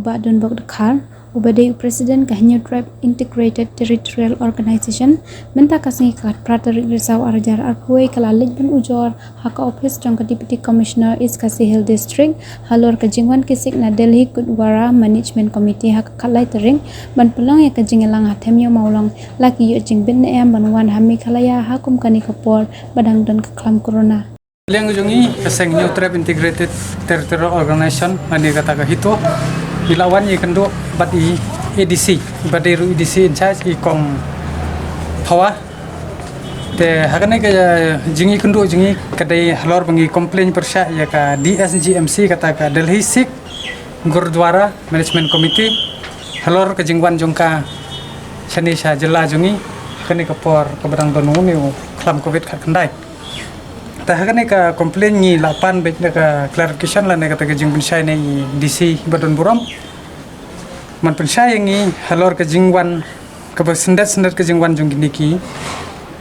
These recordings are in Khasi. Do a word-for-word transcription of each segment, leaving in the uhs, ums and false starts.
Bah Donbok Dkhar, uba dei u President ka Hynñiewtrep Integrated Territorial Organization, mynta ka sngi ka khatphra tarik Risaw arhajar arphew wei ka la leit ban ujor ha ka ophis jong ka Deputy Commissioner East Khasi Hills District halor ka jingwan ki Sikh na Delhi Gurdwara Management Committee ha ka khatlai tarik ban pynlong ïa ka jingïalang ha Them Ïew Mawlong, la ki ïoh jingbit ne em ban wan ha Meghalaya ha kum kane ka por ba dang don ka khlam corona. Liang jong ngi ka seng Hynñiewtrep Integrated Territorial Organization, lane kata ka HITO, i la wan ïakynduh bad i ADC, bad i ruh ADC in charge, i Kong Phawa. Te ha kane ka jingïakynduh jong ngi ka dei halor ba ngi complain pyrshah ïa ka DSGMC, kata ka Delhi Sikh Gurdwara Management Committee, halor ka jingwan jong ka shane sha jylla jong ngi ha kane ka por kaba dang don une u khlam covid khatkhyndai. Te ha kane ka complain ngi la pan beit da ka clarification lane kata ka jingpynshai na i DC ba don burom. Man pynshai ïa ngi halor ka jingwan kaba syndet syndet ka jingwan jong kine ki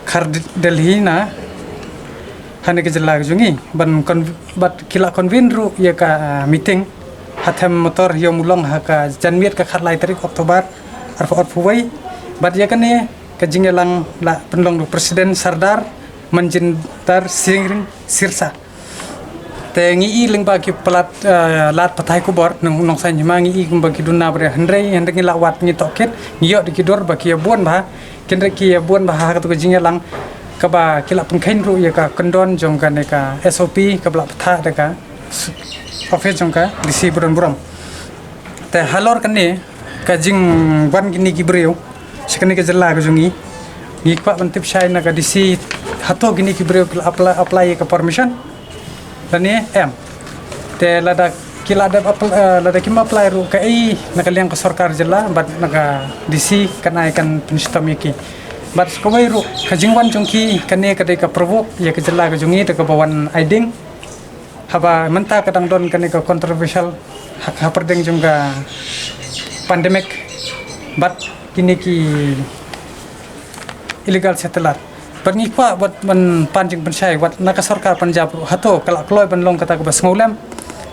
khar Delhi na ha kane ka jylla ka jong ngi. Ban con-, bad ki la convene ruh ïa ka, ah, meeting ha Them Motor Ïew Mawlong ha ka janmiet ka khatlai tarik October arphew arphew wei. Bad ïa kane ka jingïalang la pynlong da u President Sardar Manjinder Singh Sirsa. Te ngi i lyngba ki palat, eh, lad pathai khubor nong, nongsan hima ngi i kumba ki duna bria hynrei, hynrei ngi la wad ngi tohkit, ngi ïoh da ki dur ba ki ïa bun bha, hynrei ki ïa bun bha ha katu ka jingïalang kaba ki la pynkheiñ ruh ïa ka kyndon jong kane ka SOP kaba la pathai da ka s-, office jong ka DC ba don burom. Te halor kane ka jingwan kine ki briew sha kane ka jylla ka jong ngi, ngi kwah ban tip shai na ka DC hato kine ki briew ki la apply, apply ïa ka permission lane em. Te lada ki la dep apply, eh, lada kim apply ruh kaei na ka liang ka sorkar jylla bad na ka DC kan ai kan pynshitom ïa ki. Bad sa kawei ruh ka jingwan jong ki kane ka dei ka provoke ïa ka jylla ka jong ngi da kaba wan ai ding. Haba mynta ka dang don kane ka controversial ha, hapdeng jong ka pandemic bad kine ki illegal settler. Bad ngi kwah bad ban pan jingpynshai wat na ka sorkar Punjab ruh hato ka la kloi ban long kata kaba sngewlem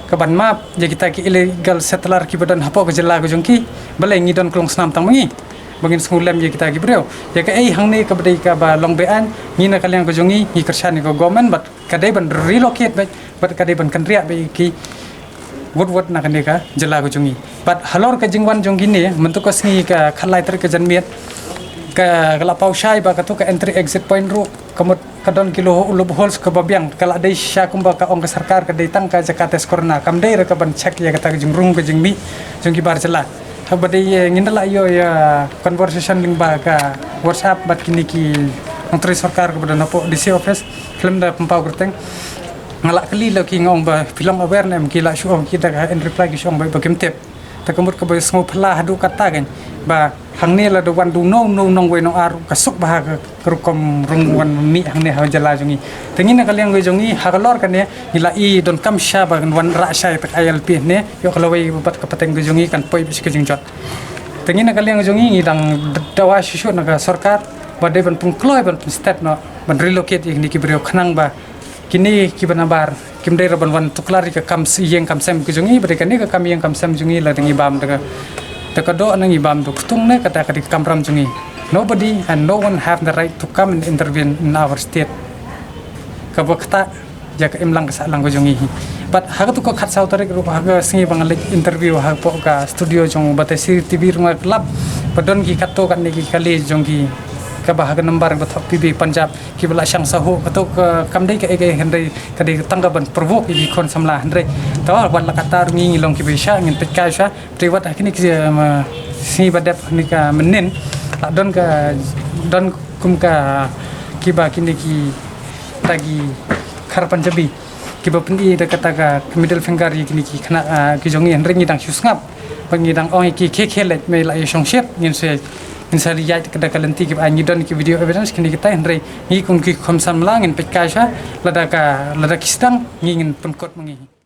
kaban map ïa kita ki illegal settler kiba don hapoh ka jylla ka jong ki. Balei ngi don ka longsnam tang ma ngi ba ngin sngewlem ïa kita ki briew? Ïa kaei hangne kaba dei kaba long beaiñ, ngi na ka liang ka jong ngi ngi kyrshan ïa ka government bad ka dei ban relocate bad, bad ka dei ban kynriah bad ki wut wut na kane ka jylla ka jong ngi. Bad halor ka jingwan jong kine mynta ka sngi ka khatlai tarik ka janmiet ka, ka la paw shai ba katu ka entry exit point ruh ka mut ka don ki loop-, loopholes kaba biang, ka la dei shisha kumba ka ong ka sorkar ka dei tang ka jaka test corona, kam dei re kaban check ïa kata ka jingrung ka jingmih jong ki bar jylla. Haba dei, eh, ngin da la ïoh ïa conversation lyngba ka WhatsApp bad kine ki nongtrei sorkar kaba don hapoh DC office, khlem da pynpaw kyrteng. Nga la kylli la ki, nga ong ba phi long aware ne em, ki la shu ong, ki da ka in reply ki shu ong ba, ba kim tip. Te ka mut kaba sngewphylla haduh katta kein ba hangne lada wan da uno uno u nongwei nongar ka suk bha ka, ka rukom rung wan mih hangne ha jylla jong ngi. Te ngi na ka liang ka jong ngi halor kane ngi la i donkam shisha ba kan wan rah shai ïa ka ILP hangne, ïoh ka lawei bad ka pateng ka jong ngi kan poi bad shi ka jingjot. Te ngi na ka liang ka jong ngi ngi dang d-, dawa shisha na ka sorkar ba dei ban pynkloi ban pynstet noh ban relocate ïa kine ki briew khnang ba kine kiba nabar kim dei re ban wan tuklar ïa ka kam s-, ïing kam sem ka jong ngi, ba dei kane ka kam ïing kam sem jong ngi lada ngi bam da ka, da ka doh ne ngi bam da ka ktung ne kata ka dei ka kamram jong ngi. Nobody and no one have the right to come and intervene in our state. Kaba ktah ïa ka imlang ka sahlang ka jong ngi hi. Bad ha katu ka khatsaw tarik ruh ha ka sngi ba nga leit interview hapoh ka studio jong Batesi TV ruh nga lap ba don ki katto katne ki kali jong ki kaba ha ka number ba thoh PB Punjab kiba la shang sahuh, kato ka kam dei kaei kaei hynrei ka dei tang ka ban provoke ïa ki khun samla hynrei. Te wat la katta ruh ngi ngi long kiba sha, ngin peit kai sha. Te wat ha kine ki, em, sngi ba dep kane ka mynnin la don ka, don kum ka kiba kine kita ki khar Punjabi kiba pyni da kata ka middle finger ïa kine ki khynnah, ah, ki jong ngi, hynrei ngi dang shu sngap. Ba ngi dang ong ïa ki, khie khie leit, me la ïa shong shit, ngin sa, ngin sa ïaid da ka lynti kiba, ah, ngi don ki video evidence kine kita, hynrei ngi kum ki khun samla ngin peit kai sha, lada ka, lada ki sdang ngi ngin pynkut ma ngi.